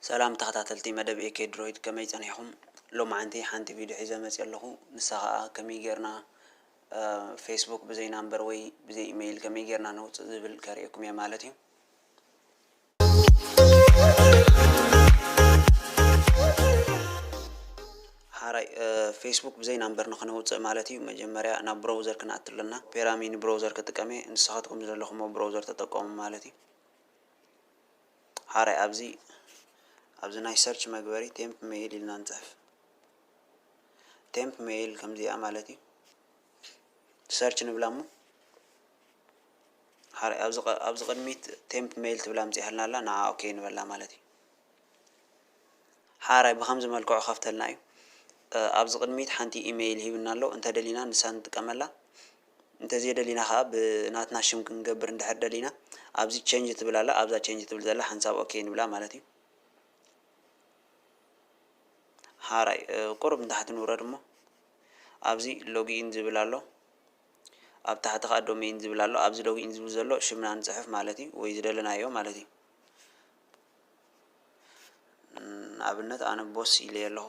ሰላም ተኸታተልቲ መደብ ኤኬ ድሮይድ፣ ከመይ ጸኒሕኹም? ሎማዓንቲ ሓንቲ ቪድዮ ሒዘ መጽየ ኣለኹ። ንሳ ኸኣ ከመይ ጌርና፣ እ፣ ፌስቡክ ብዘይ ናምበር ወይ ብዘይ ኢሜይል ከመይ ጌርና ነውጽእ ዝብል ከርእየኩም እየ ማለት እዩ። ሓራይ፣ እ፣ ፌስቡክ ብዘይ ናምበር ንኽነውጽእ ማለት እዩ፣ መጀመርያ ናብ ብራውዘር ክንኣቱ ኣለና። ፔራሚኒ ብራውዘር ክጥቀም እየ፣ ንስኻትኩም ዝደለኹሞ ብራውዘር ተጠቀሙ ማለት እዩ። ሓራይ ኣብዚ፣ ኣብዚ ናይ ሰርች መግበሪ ቴምፕ ሜይል ኢልና ንጽሕፍ። ቴምፕ ሜይል ከምዚኣ ማለት እዩ። ሰርች ንብላ እሞ፣ ሓራይ ኣብዚ ቐ-፣ ኣብዚ ቅድሚት ቴምፕ ሜይል ትብላ ኣምጺኣልና ኣላ፣ ንዓ ኦኬ ንበላ ማለት እዩ። ሓራይ ብኸምዚ መልክዑ ከፍተልና እዩ። እ፣ ኣብዚ ቅድሚት ሓንቲ ኢሜይል ሂብና ኣሎ፣ እንተደሊና ንሳ ንጥቀመላ። እንተዘይደሊና ኸኣ ብናትና ሽም ክንገብር እንድሕር ደሊና፣ ኣብዚ ቼንጅ ትብል ኣላ፣ ኣብዛ ቼንጅ ትብል ዘላ ሓንሳብ ኦኬ ንብላ ማለት እዩ። ሓራይ፣ እ፣ ቁሩብ ንታሕቲ ንውረድ እሞ፣ ኣብዚ ሎግኢን ዝብል ኣሎ፣ ኣብ ታሕቲ ኸኣ ዶሜይን ዝብል ኣሎ። ኣብዚ ሎግኢን ዝብል ዘሎ ሽምና ንጽሕፍ ማለት እዩ፣ ወይ ዝደለናዮ ማለት እዩ። ንኣብነት ኣነ ቦስ ኢለ ኣለኹ።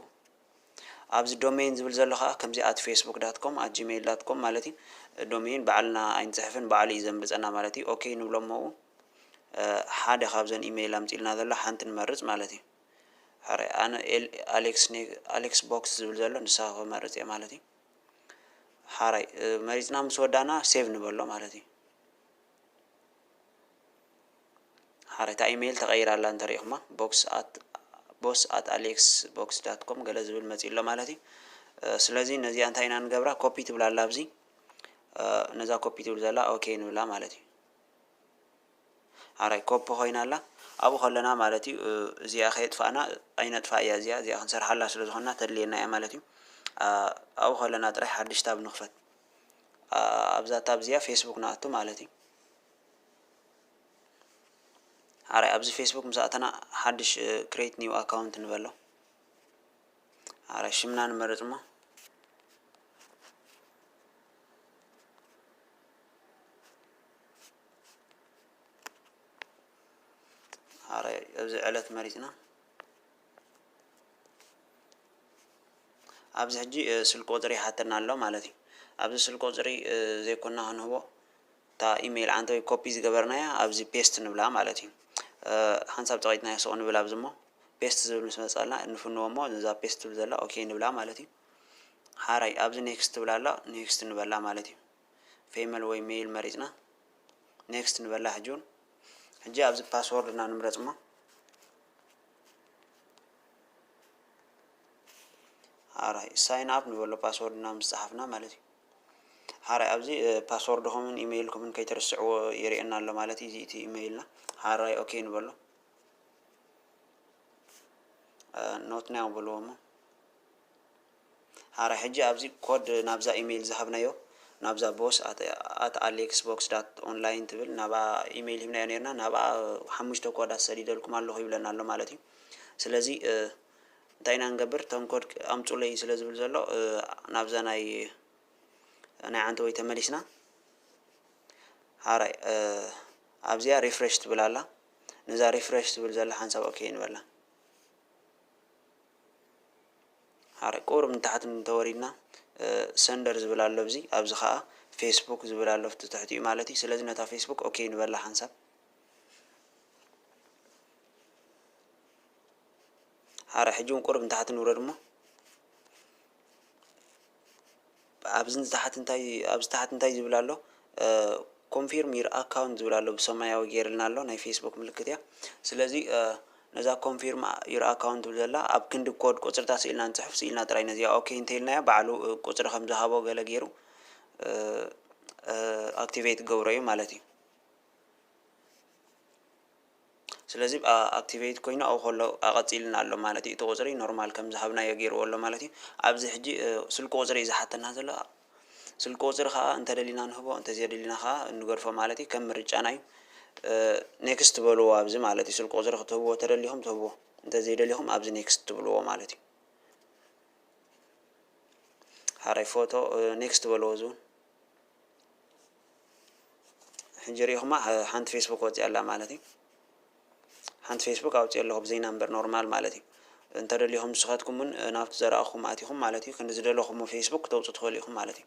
ኣብዚ ዶሜይን ዝብል ዘሎ ኸኣ ከምዚ ኣት ፌስቡክ ዳት ኮም ኣት ጂሜይል ዳት ኮም ማለት እዩ። ዶሜይን ባዕልና ኣይንጽሕፍን፣ ባዕሉ እዩ ዘምርጸና ማለት እዩ። ኦኬ ንብሎ እሞ፣ እ፣ ሓደ ካብዘን ኢሜይል ኣምጺልና ዘሎ ሓንቲ ንመርጽ ማለት እዩ። ሓራይ ኣነ ኤል-፣ ኣሌክስ ኔ-፣ ኣሌክስ ቦክስ ዝብል ዘሎ ንሳ ክመርጽ እየ ማለት እዩ። ሓራይ፣ እ፣ መሪጽና ምስ ወዳእና ሴቭ ንበሎ ማለት እዩ። ሓራይ እታ ኢሜይል ተቐይራ ኣላ እንተሪኢኹማ፣ ቦክስ ኣት፣ ቦስ ኣት ኣሌክስ ቦክስ ዳት ኮም ገለ ዝብል መጺኡ ኣሎ ማለት እዩ። እ፣ ስለዚ ነዚኣ እንታይ ኢና ንገብራ? ኮፒ ትብላ ኣላ ኣብዚ። እ፣ ነዛ ኮፒ ትብል ዘላ ኦኬ ንብላ ማለት እዩ። ሓራይ ኮፒ ኮይና ኣላ። ኣብኡ ከለና ማለት እዩ፣ እ፣ እዚኣ ከየጥፋእና፣ ኣይነጥፋ እያ እዚኣ፣ እዚኣ ክንሰርሓላ ስለ ዝኾንና ተድልየና እያ ማለት እዩ። እ፣ ኣብኡ ከለና ጥራይ ሓድሽ ታብ ንኽፈት። እ፣ ኣብዛ ታብ እዚኣ ፌስቡክ ንኣቱ ማለት እዩ። ሓራይ ኣብዚ ፌስቡክ ምስ ኣተና ሓድሽ፣ እ፣ ክሬት ኒው ኣካውንት ንበሎ። ሓራይ ሽምና ንመርጽ እሞ። ሓራይ ኣብዚ ዕለት መሪጽና። ኣብዚ ሕጂ፣ እ፣ ስልኪ ቁጽሪ ይሓተና ኣሎ ማለት እዩ። ኣብዚ ስልኪ ቁጽሪ፣ እ፣ ዘይኮና ክንህቦ፣ እታ ኢሜይል ዓንተወይ ኮፒ ዝገበርናያ ኣብዚ ፔስት ንብላ ማለት እዩ። እ፣ ሓንሳብ ጸቒጥናዮ ስቕ ንብል ኣብዚ እሞ፣ ፔስት ዝብል ምስ መጻልና ንፍንዎ እሞ፣ ነዛ ፔስት ትብል ዘላ ኦኬ ንብላ ማለት እዩ። ሓራይ ኣብዚ ኔክስት ትብል ኣላ፣ ኔክስት ንበላ ማለት እዩ። ፌመል ወይ ሜይል መሪጽና፣ ኔክስት ንበላ ሕጂ እውን። ሕጂ ኣብዚ ፓስወርድና ንምረጽ እሞ፣ ሓራይ ሳይን ኣፕ ንበሎ ፓስወርድና ምስ ጸሓፍና ማለት እዩ። ሓራይ ኣብዚ፣ እ፣ ፓስወርድኹምን ኢሜይልኩምን ከይትርስዕዎ የርእየና ኣሎ ማለት እዩ። እዚ እቲ ኢሜይልና። ሓራይ ኦኬ ንበሎ። እ፣ ኖት ናው በልዎ እሞ። ሓራይ ሕጂ ኣብዚ ኮድ ናብዛ ኢሜይል ዝሃብናዮ፣ ናብዛ ቦስ ኣት፣ ኣት ኣሌክስ ቦክስ ዳት ኦንላይን ትብል ናብኣ ኢሜይል ሂብናዮ ነርና፣ ናብኣ ሓሙሽተ ኮዳት ሰዲደልኩም ኣለኹ ይብለና ኣሎ ማለት እዩ። ስለዚ፣ እ፣ እንታይ ኢና ንገብር? እቶም ኮድ ኣምጹለይ ስለ ዝብል ዘሎ፣ እ፣ ናብዛ ናይ፣ ናይ ዓንተወይ ተመሊስና። ሓራይ፣ እ፣ ኣብዚኣ ሪፍሬሽ ትብል ኣላ። ነዛ ሪፍሬሽ ትብል ዘላ ሓንሳብ ኦኬ ንበላ። ሓራይ ቁሩብ ንታሕቲ እንተወሪድና፣ እ፣ ሰንደር ዝብል ኣሎ ኣብዚ፣ ኣብዚ ኸኣ ፌስቡክ ዝብል ኣሎ ኣብቲ ትሕቲኡ ማለት እዩ። ስለዚ ነታ ፌስቡክ ኦኬ ንበላ ሓንሳብ። ሓራይ ሕጂ እውን ቁሩብ ንታሕቲ ንውረድ እሞ፣ ኣብዚ ታሕቲ እንታይ፣ ኣብዚ ታሕቲ እንታይ ዝብል ኣሎ? እ፣ ኮንፊርም ዩር ኣካውንት ዝብል ኣሎ፣ ብሰማያዊ ገይርልና ኣሎ፣ ናይ ፌስቡክ ምልክት እያ። ስለዚ፣ እ፣ ነዛ ኮንፊርም ዩር ኣካውንት ትብል ዘላ ኣብ ክንዲ ኮድ ቁጽርታት ስኢልና ንጽሕፍ፣ ስኢልና ጥራይ ነዚኣ ኦኬ እንተኢልናያ ባዕሉ፣ እ፣ ቁጽሪ ከም ዝሃቦ ገለ ገይሩ፣ እ፣ እ፣ ኣክቲቬት ክገብሮ እዩ ማለት እዩ። ስለዚ፣ ኣ-፣ ኣክቲቬት ኮይኑ ኣብኡ ከሎ ኣቐጺልና ኣሎ ማለት እዩ። እቲ ቁጽሪ ኖርማል ከም ዝሃብናዮ ገይርዎ ኣሎ ማለት እዩ። ኣብዚ ሕጂ፣ እ፣ ስልኪ ቁጽሪ እዩ ዝሓተና ዘሎ። ስልኪ ቁጽሪ ከኣ እንተደሊና ንህቦ፣ እንተዘይደሊና ከኣ ንገድፎ ማለት እዩ። ከም ምርጫና እዩ። እ፣ ኔክስት በልዎ ኣብዚ ማለት እዩ። ስልኪ ቁጽሪ ክትህብዎ ተደሊኹም ትህብዎ፣ እንተዘይደሊኹም ኣብዚ ኔክስት ትብልዎ ማለት እዩ። ሓራይ ፎቶ፣ እ፣ ኔክስት በልዎ እዚ እውን። ሕጂ ሪኢኹማ፣ እ፣ ሓንቲ ፌስቡክ ወፂኣ ኣላ ማለት እዩ። ሓንቲ ፌስቡክ ኣውፅእ ኣለኹ ብዘይ ናምበር ኖርማል ማለት እዩ። እንተደሊኹም ንስኻትኩም እውን ናብቲ ዘረኣኹም ኣቲኹም ማለት እዩ ክንዲ ዝደለኹሞ ፌስቡክ ክተውፁ ትኽእሉ ኢኹም ማለት እዩ።